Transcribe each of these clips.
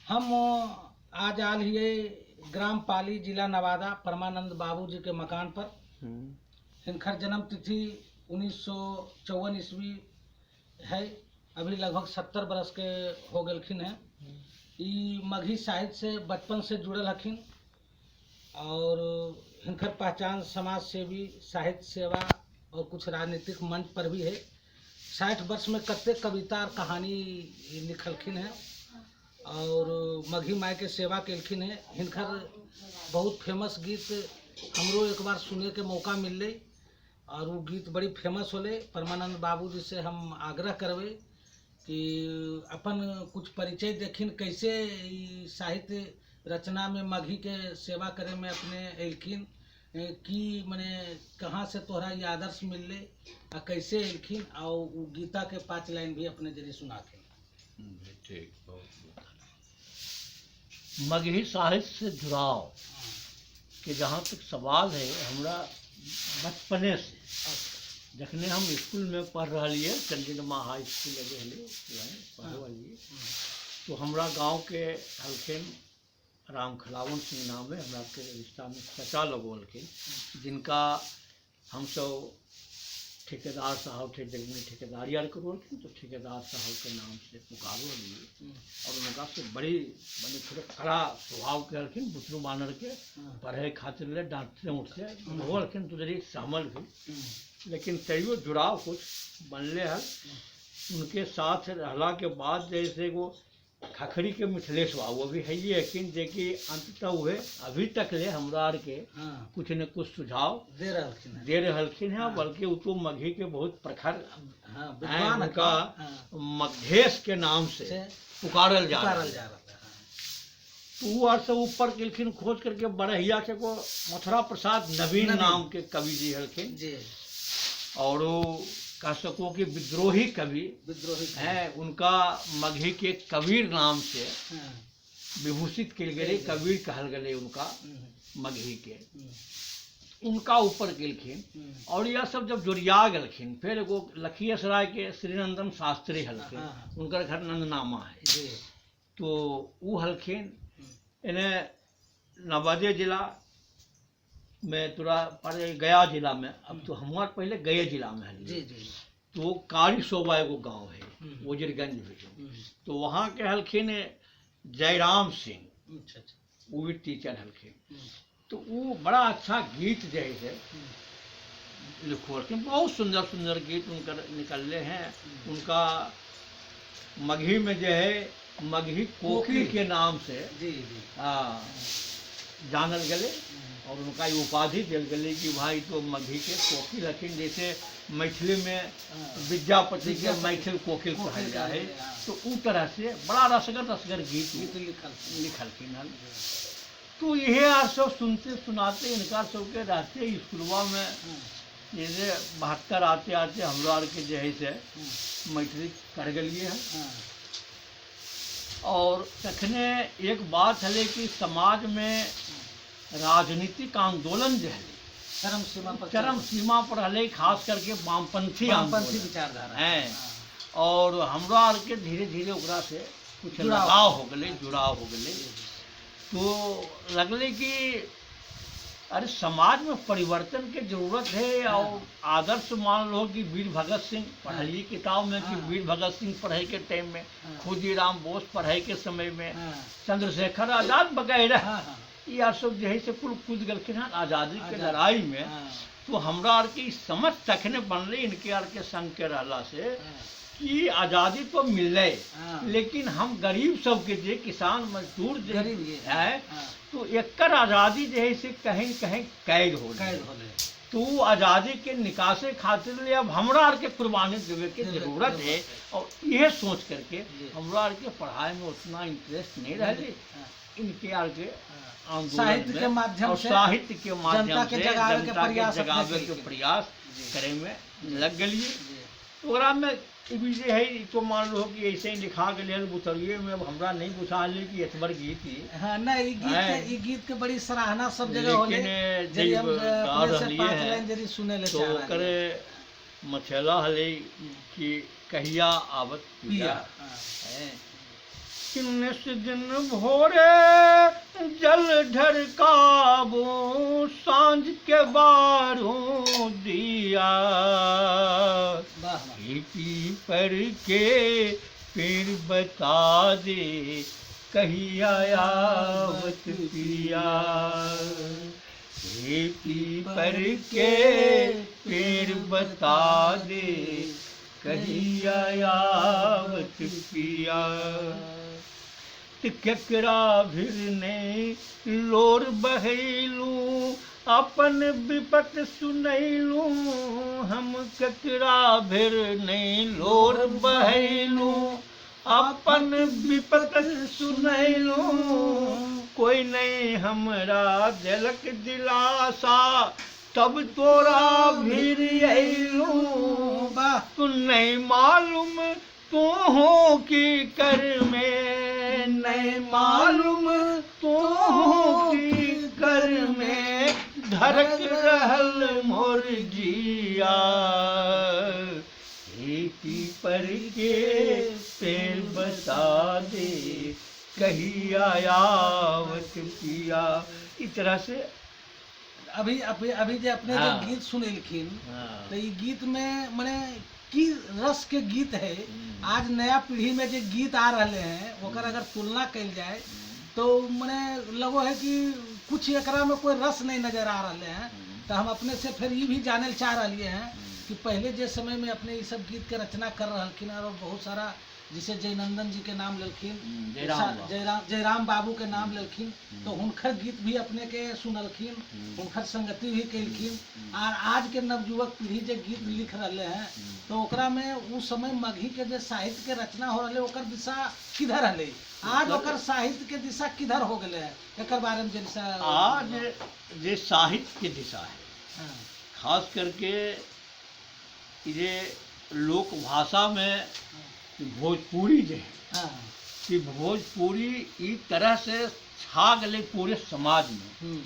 हम आज आल हिए ग्राम पाली, जिला नवादा, परमानंद बाबू जी के मकान पर। हिनकर जन्म तिथि 1954 ईस्वी है। अभी लगभग 70 बरस के हो गेलखिन हैं। ई मगही साहित्य से बचपन से जुड़ल हखिन और हिनकर पहचान समाज सेवी, साहित्य सेवा और कुछ राजनीतिक मंच पर भी है। 60 वर्ष में कते कविता और कहानी लिखलखिन हैं और मगही माई के सेवा केलखिन हैं। हिनकर बहुत फेमस गीत हमरो एक बार सुने के मौका मिलले और वो गीत बड़ी फेमस होले। परमानंद बाबू जी से हम आग्रह करबे कि अपन कुछ परिचय देखिन, कैसे ई साहित्य रचना में मगही के सेवा करे में अपने एलखिन, कि मने कहाँ से तोहरा ये आदर्श मिलले आ कैसे एलखिन, और वो गीता के 5 लाइन भी अपने जरिए सुनाथिन। ठीक, बहुत बहुत। मगही साहित्य से जुड़ाव के जहाँ तक सवाल है, हमरा बचपने से, जखने हम स्कूल में पढ़ रही है, चंदीनमा हाई स्कूल लगे हले पढ़ रही, तो हमरा गांव के हलखिन राम खिलावन सिंह नाम है, हमरा के रिश्ता में चचा लगोलखिन, जिनका हम सब ठेकेदार साहब थे, जमीन ठेकेदारी आर करलखिन, तो ठेकेदार साहब के नाम से पुकारो लिए और उनका से बड़ी बने थोड़े कड़ा स्वभाव के हलखिन, बुतरू बानर के पढ़े खातिर ले डांटते उठते होलखिन, तो जरी सहमल भी, लेकिन तैयो जुड़ाव कुछ बनले हल। उनके साथ रहला के बाद जैसे वो खखड़ी के मिथिलेश बाबू अभी है ही हकिन, जे कि अंततः हुए अभी तक ले हमरा आर के कुछ न कुछ सुझाव दे रहलखिन हैं, दे रहलखिन हैं, बल्कि वो तो मगही के बहुत प्रखर विद्वान उनका मगधेश के नाम से पुकारल जा रहा है। तो वो आर सब ऊपर केलखिन खोज करके बड़हिया के को मथुरा प्रसाद नवीन नाम के कवि जी हलखिन जी, और वो कह सको कि विद्रोही कवि हैं, उनका मगही के कबीर नाम से विभूषित कल गए, कबीर कहल गए उनका मगही के, उनका ऊपर गेलखिन। और यह सब जब जोड़िया गेलखिन, फिर एगो लखीसराय के श्रीनंदन शास्त्री हलखिन, उनकर घर नंदनामा है, तो वो हलखिन इन्हें नवादे जिला में तोरा पर गया जिला में, अब तो हमार पहले गया जिला में है जी जी, तो कारी शोभा एगो गांव है वजीरगंज में, तो वहाँ के हलखिन जयराम सिंह, अच्छा अच्छा, वो भी टीचर हलखिन, तो वो बड़ा अच्छा गीत जो है लिखोलखिन, बहुत सुंदर सुंदर गीत उनकर निकलले हैं। उनका मगही में जो है मगही कोकिल के नाम से जी जी जानल गए और उनका ये उपाधि दिल गए कि भाई तो मगही के कोकिल हखिन, जैसे मैथिली में विद्यापति के मैथिल कोकिल कहल जाए है, तो उ तरह से बड़ा रसगर रसगर गीत लिखलखिन हन। तो यह आर सब सुनते सुनाते इनका सबके रहते स्कूलवा में जैसे 72 आते आते हमरा आर के जे है से मैट्रिक कर गलिए हैं। और तखने एक बात हले कि समाज में राजनीतिक आंदोलन जो है चरम सीमा पर हले, खास करके वामपंथी विचारधारा है, और हमरा आर के धीरे धीरे ओकरा से कुछ लगाव हो गए, जुड़ाव हो गए। तो लगले कि अरे समाज में परिवर्तन के जरूरत है। और आदर्श मान लो कि वीर भगत सिंह पढ़लिए किताब में कि वीर भगत सिंह पढ़े के टाइम में, खुदीराम बोस पढ़े के समय में, चंद्रशेखर आजाद वगैरह ये सब जो है से कुल कूद गलखिन हन आज़ादी के लड़ाई में। तो हमरा आर के समझ तखने बनले इनके आर के संग के रहला से कि आज़ादी तो मिलले, लेकिन हम गरीब सबके जे किसान मजदूर जे है तो एकर आज़ादी जो है से कहीं कहीं कैद हो गए। तो आज़ादी के निकासे खातिर ले अब हमरा आर के कुर्बानी देवे के जरूरत है। और यह सोच करके हमरा आर के पढ़ाई में उतना इंटरेस्ट नहीं रहे, इनके आर के साहित्य के माध्यम से साहित्य के माध्यम से जनता के जगावे के प्रयास करे में लग गलिए। ओकरा में भी जे है तो मान लो कि ऐसे ही लिखा गए बुतरिए में, अब हमरा नहीं बुझा ले कि एतबर गीत ही। हाँ, नहीं ई गीत के बड़ी सराहना सब जगह होले, लेकिन हम अपने से 5 लाइन जरी सुने ले तो करे मछेला हले कि कहिया आवत पिया है। कि निस दिन भोरे जल ढरकाबू, सांझ के बारू दिया। वाह वाह। हे पीपर के पेड़ बता दे कहिया आवत पिया। हे पीपर के पेड़ बता दे कहिया आवत पिया। त केकरा भिरने लोर बहैलू, अपन विपत सुनैलू। हम केकरा भिरने लोर बहैलू, अपन विपत सुनैलू। कोई नहीं हमरा देलक दिलासा, तब तोरा भिर अयलू। वाह। तू नहीं मालूम तू हो की कर में, नहीं मालूम तू हो की कर में धड़क रहल मोर जिया। हे पीपर के पेड़ बता दे कहिया आवत पिया। इस तरह से अभी अभी अभी जे अपने हाँ। जो गीत सुनेलखिन, तो ई गीत में माने की रस के गीत है। आज नया पीढ़ी में जो गीत आ रहे हैं, ओकर अगर तुलना कल जाए तो मने लगो है कि कुछ एकरा में कोई रस नहीं नजर आ रहे हैं। तो हम अपने से फिर ये भी जाने चाह रहे हैं कि पहले जे समय में अपने ये सब गीत के रचना कर रहलखिन और बहुत सारा, जैसे जयनंदन जी के नाम लेलखिन, जयराम बाबू। जयराम जयराम बाबू के नाम लेलखिन, तो हुनकर गीत भी अपने के सुनलखिन, हुनकर संगति भी कैलखिन। और आज के नवयुवक पीढ़ी जे गीत लिख रहे हैं, तो ओकरा में उस समय मगही के जे साहित्य के रचना हो रहा, ओकर दिशा किधर हले, आज ओकर साहित्य के दिशा किधर हो गए है, एकर बारे में जैसा आज जे साहित्य के दिशा है, हाँ, खास करके ये लोक भाषा में भोजपुरी जे है, हाँ, कि भोजपुरी ई तरह से छा गए पूरे समाज में,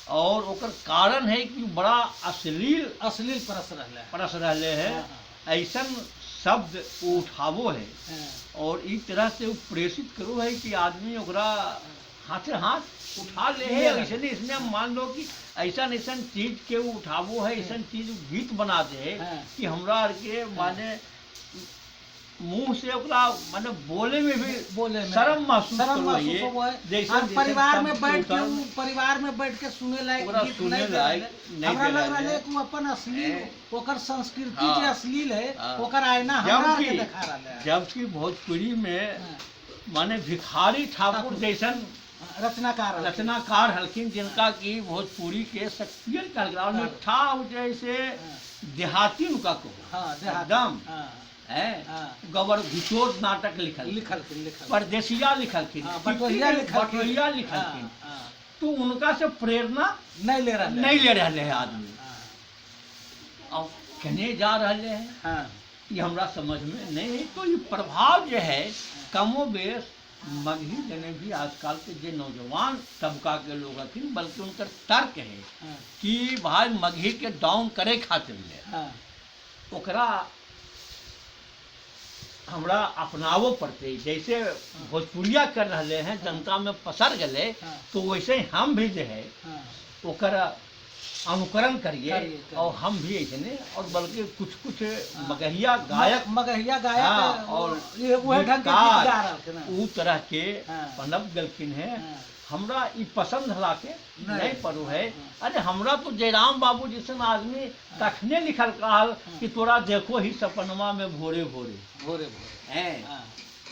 और ओकर कारण है कि बड़ा अश्लील अश्लील परस रहा है, परस रहले है। हाँ, ऐसन शब्द वो उठावो है हाँ, और ई तरह से वो प्रेषित करो है कि आदमी ओकरा हाथे हाथ उठा ले है। ले। इसलिए इसमें मान लो कि ऐसा ऐसा चीज के वो उठावो है, ऐसा चीज गीत बना दे है कि हमरा आर के माने मुंह से ओकरा माने बोले में भी बोले में शर्म महसूस शर्म करो महसूस ये। होबो है। जैसे और जैसे परिवार में शब्द बैठ के उतार- उ परिवार में बैठ के सुने लायक ओकरा गीत सुने नहीं दे लायक रहले। नहीं हमरा दे लग रहले। रहले कि उ अपन अश्लील हैं। ओकर संस्कृति हाँ। जे अश्लील है, हाँ। ओकर आईना हमरा आर के जबकि देखा रहले है। जबकि भोजपुरी में हाँ। माने भिखारी ठाकुर ठाकुर। जैसन रचनाकार हलखिन। रचनाकार हलखिन, जिनका की भोजपुरी के शक्तियन कहल गया। और ठाव जैसे देहाती उनका कहो, हाँ, देहाती। एकदम हाँ, है। हाँ। गबर घुचोर नाटक लिखल, लिखलखिन, लिखल परदेसिया लिखलखिन, हाँ, बटोहिया लिखलखिन, बटोहिया लिखलखिन। हाँ, हाँ। तो उनका से प्रेरणा नहीं ले रहे, नहीं ले रहे हैं आदमी। हाँ, अब कहने जा रहे हैं, हाँ, ये हमरा समझ में नहीं है। तो ये प्रभाव जो है कमो बेस मगही जने भी आजकल के जे नौजवान तबका के लोग हथिन, बल्कि उनकर तर्क है हाँ, कि भाई मगही के डाउन करे खातिर ले हाँ, ओकरा हमरा अपनावो पड़ते। जैसे भोजपुरिया कर रहे हैं, जनता में पसर गए, हाँ। तो वैसे ही हम भी जो है हाँ, ओकर अनुकरण करिए करिए, करिए। और हम भी ऐसे नहीं, और बल्कि कुछ कुछ मगहिया गायक, मगहिया गायक हाँ, और ये वह ढंग के गीत गा रहलखिन हैं। उ तरह के हाँ। पनप गलखिन है। हाँ। हमरा ई पसंद हला के नहीं। नहीं पड़ो है। अरे हमरा तो जयराम बाबू जैसन आदमी तखने लिखल कहल कि तोरा देखो ही सपनमा में भोरे भोरे, भोरे भोरे, हैं, हाँ,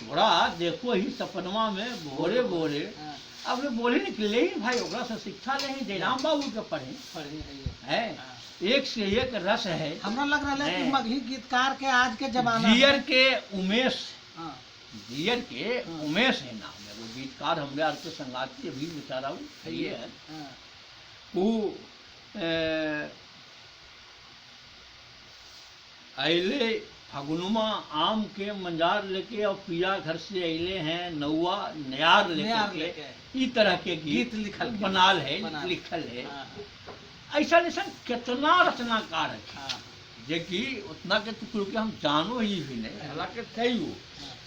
तोरा देखो ही सपनमा में भोरे भोरे। हाँ, अब ने बोले निकले ही भाई ओकरा से शिक्षा ले ही जयराम बाबू के पढ़े पढ़ी है ये। हैं। हाँ। एक से एक रस है। हमरा लग रहा है कि हैं। मगही गीतकार के आज के जमाना में- जियर के उमेश, हाँ, जियर के हाँ। उमेश है नाम है वो गीतकार, हमरे आर के संगाती अभी बेचारा वो ये है। हाँ, वो अइले फगुनुमा आम के मंजार लेके और पिया घर से अइले हैं नौआ नयार नयार लेके, लेके। ई तरह के गीत गीत लिखल के। बनाल है, बनाल। लिखल है। हाँ, ऐसा ऐसा कितना रचनाकार है हाँ, जे कि उतना के टुकड़ों के हम जानो ही भी नहीं, हालांकि थे वो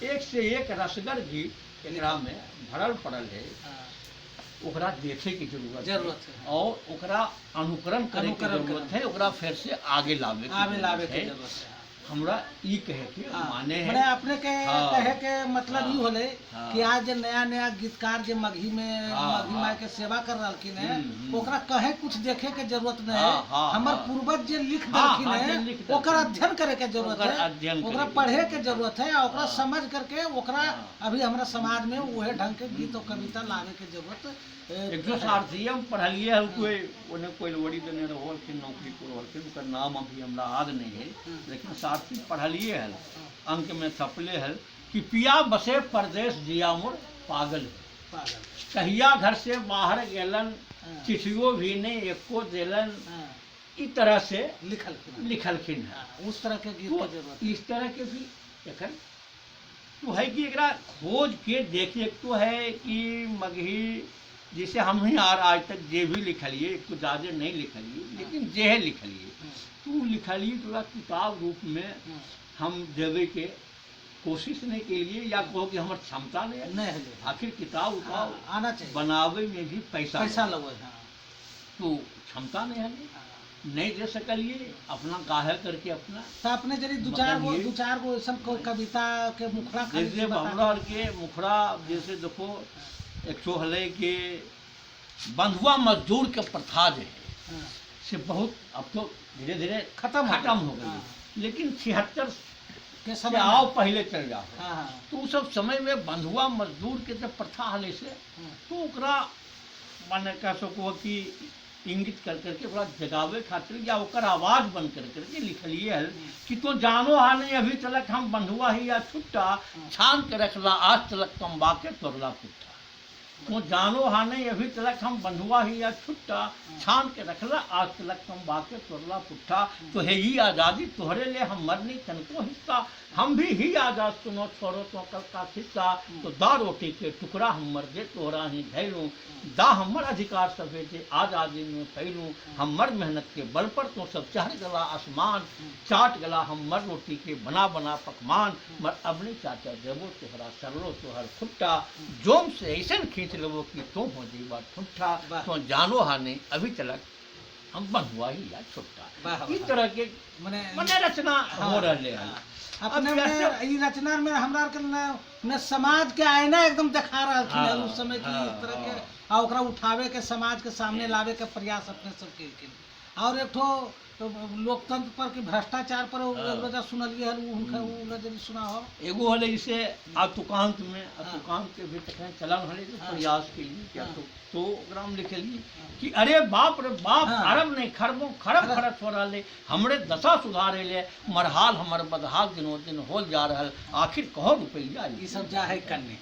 एक से एक रसगर गीत एकरा में भरल पड़ल है, हाँ, ओकरा देखे के जरूरत जरूरत है। और ओकरा अनुकरण करे के अनुकरण जरूरत है, ओकरा फिर से आगे लावे के आवे लावे जरूरत के है। जरूरत है। हमरा ई कहे के हाँ, माने मने है। अपने के हाँ। कहे के मतलब हाँ। ई होले हाँ। कि आज जे नया नया गीतकार जे मगही में हाँ, मगही हाँ। माय के सेवा कर रहलखिन है, हम्म, हम्म। ओकरा कहे कुछ देखे के जरूरत नहीं हाँ, है। हाँ, हमर हाँ। पूर्वज जे लिख हाँ, देलखिन हाँ, है जे लिख ओकर देलखिन। अध्ययन करे के जरूरत ओकर है, अध्ययन ओकरा करे के पढ़े के जरूरत है, आ ओकरा हाँ। समझ करके ओकरा हाँ। अभी हमरा समाज में उहे ढंग के गीत और कविता लावे के जरूरत एक जो सारथी हम पढ़लिए है, कोई ओने कोइलवड़ी देने रहलखिन, नौकरी कर रहलखिन, ओकर नाम अभी हमरा याद नहीं है, लेकिन सारथी पढ़लिए है, अंक में छपले है कि पिया बसे परदेश जिया मोर पागल है, पागल। कहिया घर से बाहर गेलन, हाँ। चिट्ठियो भी नहीं एको देलन, हाँ, ई तरह से लिखलखिन। लिखलखिन है। हाँ, उस तरह के गीत तो के जरूरत है। इस तरह के भी एखन तो है कि एकरा खोज के देखे। एक तो है कि मगही जैसे हम ही आर आज तक जे भी लिखलिए, एक तो ज़्यादा नहीं लिखलिए, लेकिन जे है लिखलिए, तो लिखलिए तो किताब रूप में हम देवे के कोशिश नहीं के लिए, या कहो कि हमार क्षमता नहीं है, नहीं है। आखिर किताब उताब हाँ, आना चाहिए, बनावे में भी पैसा पैसा लगे। लगो। हाँ, तो क्षमता नहीं है, नहीं दे सकलिए अपना गाहे करके अपना। तो अपने जरी दू चार गो मगन ये- दू चार गो ऐसा कोई कविता के मुखड़ा खाली जैसे बता। हमरा आर के मुखड़ा जैसे देखो एक ठो हले कि बंधुआ मजदूर के प्रथा जो है हाँ, से बहुत अब तो धीरे धीरे खत्म हो खत्म गई। हो गई, हाँ। लेकिन 76 के से समय आओ पहले चल जाओ, हाँ हाँ तो उ सब समय में बंधुआ मजदूर के जब प्रथा हले से हाँ, तो ओकरा माने कह सको कि इंगित कर करके ओकरा जगावे खातिर या ओकर आवाज बन कर करके लिखलिए हल कि तो जानो हा नहीं अभी तलक हम बंधुआ ही या छुट्टा, छान के रखला आज तलक तम्बा के तोड़ला पुट्ठा। तो जानो हा नहीं अभी तलक हम बंधुआ ही या छुट्टा, छान के रखला आज तलक तम्बा के तोड़ला पुट्ठा। तो है ही आज़ादी तोहरे ले हम मरनी तनको हिस्सा, हम भी ही आज़ाद सुनो छोड़ो तो कल का हिस्सा। तो दा रोटी के टुकड़ा हम मर दे तोहरा ही धैलूँ, दा हमर अधिकार सभे जे आज़ादी में फैलूँ। हमर मेहनत के बल पर तो सब चढ़ गला आसमान, चाट गला हमर रोटी के बना बना पकवान। मर अब नहीं चाचा देबो तोहरा सरलो तोहर खुट्टा, जोम से ऐसन खींच लेबो कि तुम हो जीवा ठुट्ठा। वाह। तो जानो हा नहीं अभी तलक हम बंधुआ ही या छुट्टा। वाह, इस वाह। तरह के मने मने रचना हो रहे हैं। अपने अब में कैसे- ई रचना में हमरा के न समाज के आईना एकदम दिखा रहल हाँ, उस समय की हाँ, इस तरह के हाँ। आ ओकरा उठावे के समाज के सामने लावे के प्रयास अपने सब केलखिन। और एक ठो तो लोकतंत्र पर कि भ्रष्टाचार पर हाँ। एक रोजा सुनलिए हल, उ हुनका उ जरी सुनाओ। एगो हले जैसे आतुकांत में, आतुकांत के भी तखन चलन हले तो हाँ। प्रयास के लिए क्या हाँ। तो ओकरा हम लिखलिए कि अरे बाप रे बाप, हाँ। अरब नहीं खरबों खरब खरच हो रहा, हमरे दशा सुधारे ले, मरहाल हमर बदहाल दिनों दिन होल जा रहल, आखिर कहो रुपया ई सब जा है कन्ने।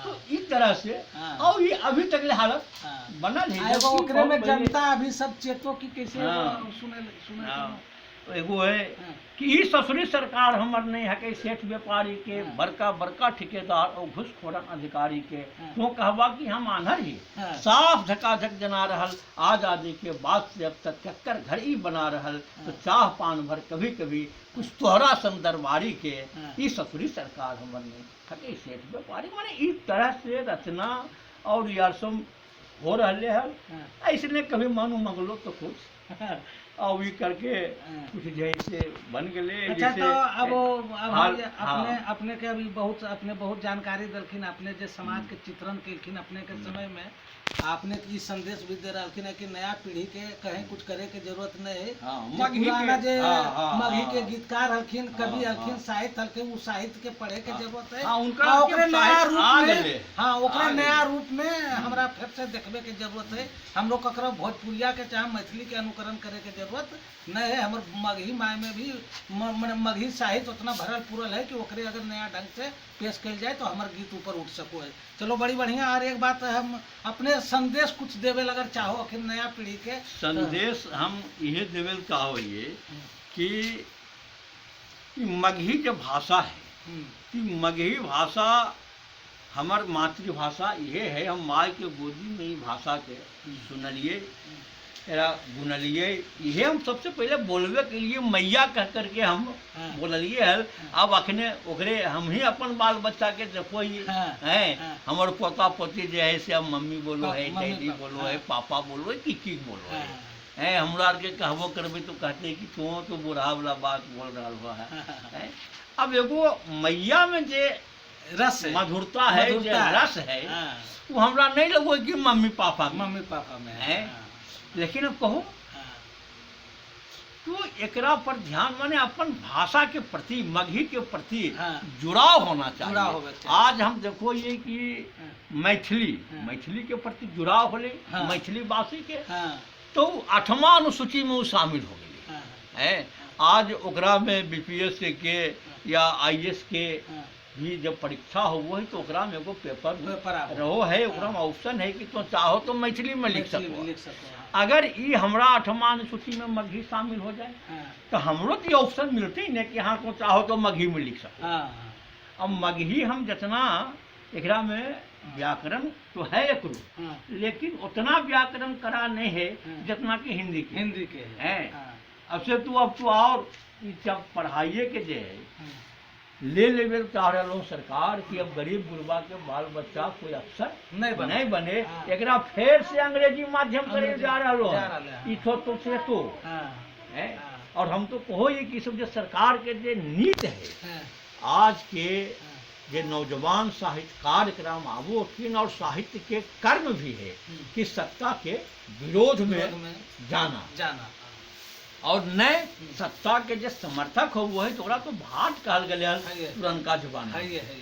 तो इस तरह से हाँ। और ये अभी तक ले हालत हाँ। बनल है। आ एगो जबकि ओकरे में बहुत पहले- जनता अभी सब चेतो की कैसे हाँ। सुने सुने हाँ। तो एगो है हाँ। कि ई ससुरी सरकार हमर नहीं है सेठ व्यापारी के, हाँ। बड़का बड़का ठेकेदार और घुसखोरन अधिकारी के। हाँ। तो कहवा कि हम आन्हर ही हाँ। साफ झकाझक जना रहल, आज़ादी के बाद से अब तक चक्कर घर ही बना रहल। तो हाँ। चाह पान भर कभी कभी कुछ तोहरा सन दरबारी के, हाँ। ई ससुरी सरकार हमर नहीं हके सेठ व्यापारी। माने इस तरह से रचना और यार सब हो रहे है। हाँ। ऐसने कभी मानू मंगलो तो कुछ और ये करके हाँ। कुछ जैसे बन गए। अच्छा जैसे तो अब अब हाल- अपने हाँ। अपने के अभी बहुत अपने बहुत जानकारी दलखिन, अपने जे समाज के चित्रण केलखिन अपने के समय में, आपने ई संदेश भी दे रहलखिन है कि नया पीढ़ी के कहीं कुछ करे के जरूरत नहीं है। हाँ, जे मगही के- पुराना जे हाँ, हाँ, मगही हाँ। के गीतकार हलखिन, कवि हाँ, हलखिन, हाँ। साहित्य हलखिन, उ साहित्य के पढ़े के हाँ। जरूरत है। हाँ, उनका आ, ओकरे के नया साहित्य रूप आ में गेलै। हाँ, ओकरे आ नया गेलै। रूप में हमरा फिर से देखबे के जरूरत है। हम लोग ककरो भोजपुरिया के चाहे मैथिली के अनुकरण करे के जरूरत नहीं है। हमर मगही माय में भी मने मगही साहित्य उतना भरल पूरल है कि ओकरे अगर नया ढंग से पेश कल जाए तो हमार गीत ऊपर उठ सको है। चलो बड़ी बढ़िया। और एक बात हम अपने संदेश कुछ देवे अगर चाहो अखिल नया पीढ़ी के संदेश हम यह देवे चाहो ये कि मगही जो भाषा है, कि मगही भाषा हमार मातृभाषा ये है। हम माँ के गोदी में ही भाषा के सुनलिए एरा गुनलिए। इहे हम सबसे पहले बोलबे के लिए मैया कह करके हम बोललिए हल। अब अखने ओकरे हम ही अपन बाल बच्चा के देखो ही है, हमर पोता पोती जे है से अब मम्मी बोलो है, डैडी बोलो है, पापा बोलो है, की की बोलो है। हैं हमरा आर के कहबो करबे तो कहते कि तू तो बूढ़ा वाला बात बोल रहा हुआ है। अब एगो मैया में जे रस है, मधुरता है, जे रस है, वो हमरा नहीं लगो कि मम्मी पापा में है। लेकिन अब कहो तो एकरा पर ध्यान माने अपन भाषा के प्रति, मगही के प्रति जुड़ाव होना चाहिए। आज हम देखो ये कि मैथिली, मैथिली के प्रति जुड़ाव होले मैथिली भाषी के, तो 8वां अनुसूची में वो शामिल हो गई है। आज ओकरा में बीपीएससी के या आईएएस के भी जब परीक्षा हो है तो ओकरा में एगो पेपर रहो है, ओकरा में ऑप्शन है कि तुम चाहो तो मैथिली में लिख सको। अगर ये हमरा 8वां अनुसूची में मगही शामिल हो जाए तो हमरो तो ऑप्शन मिलते ही नहीं कि हाँ तुम चाहो तो मगही में लिख सको। अब मगही हम जितना एकरा में व्याकरण तो है एक, लेकिन उतना व्याकरण करा नहीं है जितना कि हिंदी के है। अब से तू अब तो और जब पढ़ाइए के जे है ले लेवे चाह रहा सरकार कि अब गरीब गुरबा के बाल बच्चा कोई अफसर नहीं बने, एकरा फेर से अंग्रेजी माध्यम करे जा रहा है तो से तो है। और हम तो कहो ये कि सब जो सरकार के जो नीति है आज के जे नौजवान साहित्यकार एकरा में आबो हथिन और साहित्य के कर्म भी है कि सत्ता के विरोध में जाना जाना और नए सत्ता के जो समर्थक हो वो है तो तो भाट कहल गए पुरनका जमाना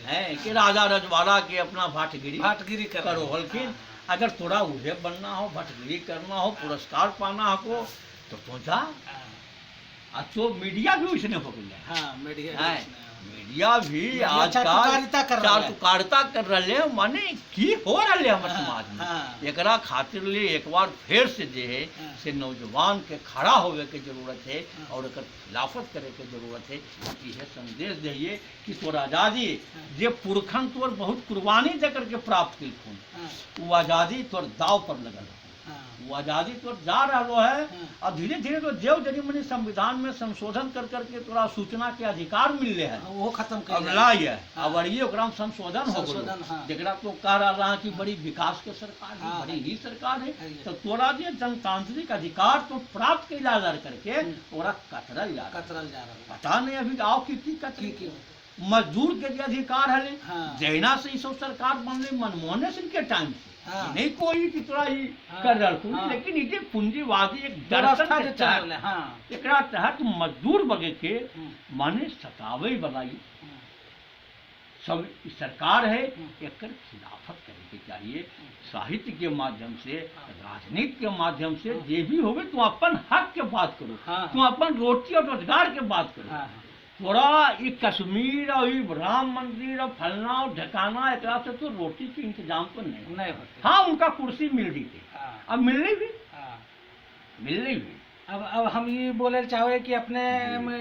है कि राजा रजवाड़ा के अपना भाटगिरी भाटगिरी करो हलखिन। अगर थोड़ा उहे बनना हो, भाटगिरी करना हो, पुरस्कार पाना हो तो जा। तो मीडिया भी उसने हो गया। हाँ, मीडिया भी आजकल चाटुकारिता कर रहे हैं, माने की हो रहा है हमारे समाज में। एकरा खातिर लिए एक बार फिर से जे है से नौजवान के खड़ा होवे के जरूरत है और एकर खिलाफत करे के जरूरत है। यह संदेश दिए कि तोर आज़ादी जे पुरखन तोर बहुत कुर्बानी दे करके प्राप्त कलखुन, वो आज़ादी तोर दाव पर लगल है, वो आज़ादी तो जा रहा है। और धीरे धीरे तो जेव जनी मनी संविधान में संशोधन कर करके तोरा सूचना के अधिकार मिल रहे हैं, वो खत्म कर अब ला अब ये ओकरा में संशोधन हो गया, जरा तो कह रहा कि बड़ी विकास के सरकार है, बड़ी ही सरकार है, तो तोरा जे जनतांत्रिक अधिकार तो प्राप्त कैला जा करके ओकरा कतरल जा रहा, पता नहीं अभी आओ की कतरी। मजदूर के जे अधिकार है जहिना से सब सरकार बनले मनमोहन सिंह के टाइम से नहीं कोई कि तोरा ई कर रहा, लेकिन ये पूंजीवादी एक दर्शन के तहत एकरा तहत मजदूर वर्ग के माने सतावे वाला सब सरकार है, एकर खिलाफत करे के चाहिए साहित्य के माध्यम से, राजनीति के माध्यम से, जे भी होवे तुम अपन हक के बात करो, तुम अपन रोटी और रोजगार के बात करो। थोड़ा ये कश्मीर और ये राम मंदिर और फलना और ढकाना एकरा से तो रोटी के इंतजाम तो नहीं नहीं होते। हाँ, उनका कुर्सी मिल रही थी, अब मिल रही भी, मिल रही भी। अब हम ये बोले चाहे कि अपने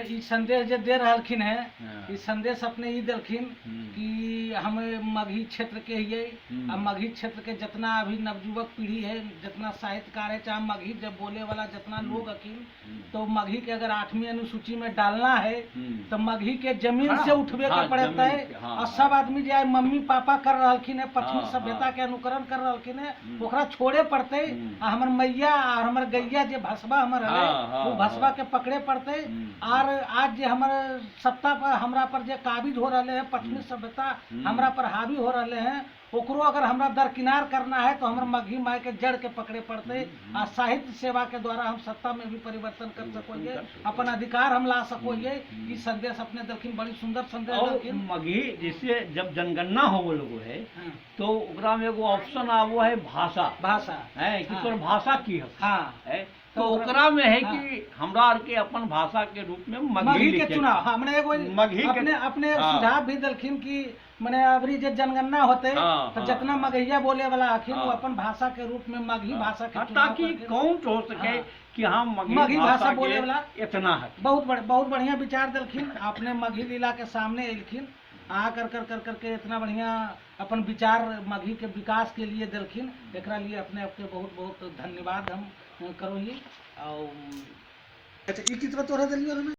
ई संदेश जो दे रहलखिन है, ई संदेश अपने ई दिलखिन कि हम मगही क्षेत्र के हिये, अब मगही क्षेत्र के जितना अभी नवयुवक पीढ़ी है, जितना साहित्यकार है, चाहे मगही जब बोले वाला जितना लोग हकीन, तो मगही के अगर 8वीं अनुसूची में डालना है तो मगही के जमीन से उठबे के पड़ता है। और सब आदमी जो मम्मी पापा कर रहलखिन है, पश्चिमी सभ्यता के अनुकरण कर रहलखिन है, ओकरा छोड़े पड़ते। आ हमर मैया और हमर गैया जे भसबा हमर वो भसवा के पकड़े पड़ते। और आज जे हमारे सत्ता पर हमरा पर जे काबिज हो रहे हैं, पश्चिमी सभ्यता हमरा पर हावी हो रहे हैं, ओकरो अगर हमरा दरकिनार करना है तो हमरा मगही माय के जड़ के पकड़े पड़ते। आ साहित्य सेवा के द्वारा हम सत्ता में भी परिवर्तन कर सकोगे, अपन अधिकार हम ला सकोगे। ये संदेश अपने दलखिन, बड़ी सुंदर संदेश दलखिन। मगही जैसे जब जनगणना हो लोगो है तो ओकरा में एगो ऑप्शन आवो है भाषा, भाषा है कि तोर भाषा की है। हाँ, तो ओकरा में है कि हमरा आर के अपन भाषा के रूप में मगही के चुनाव। हाँ, हमने एगो मगही अपने अपने सुझाव भी दलखिन कि मने अबरी जे जनगणना होते तो जितना मगहिया बोले वाला हखिन वो अपन भाषा के रूप में मगही भाषा के ताकि काउंट हो सके कि हम मगही भाषा बोले वाला इतना है। बहुत बढ़िया विचार दलखिन अपने। मगही लीला के सामने एलखिन, आ कर कर कर करके इतना बढ़िया अपन विचार मगही के विकास के लिए दलखिन। एकरा लिए अपने आपके बहुत बहुत धन्यवाद हम करो ही। और अच्छा, ई कितना तोहरा दिलियो हमें?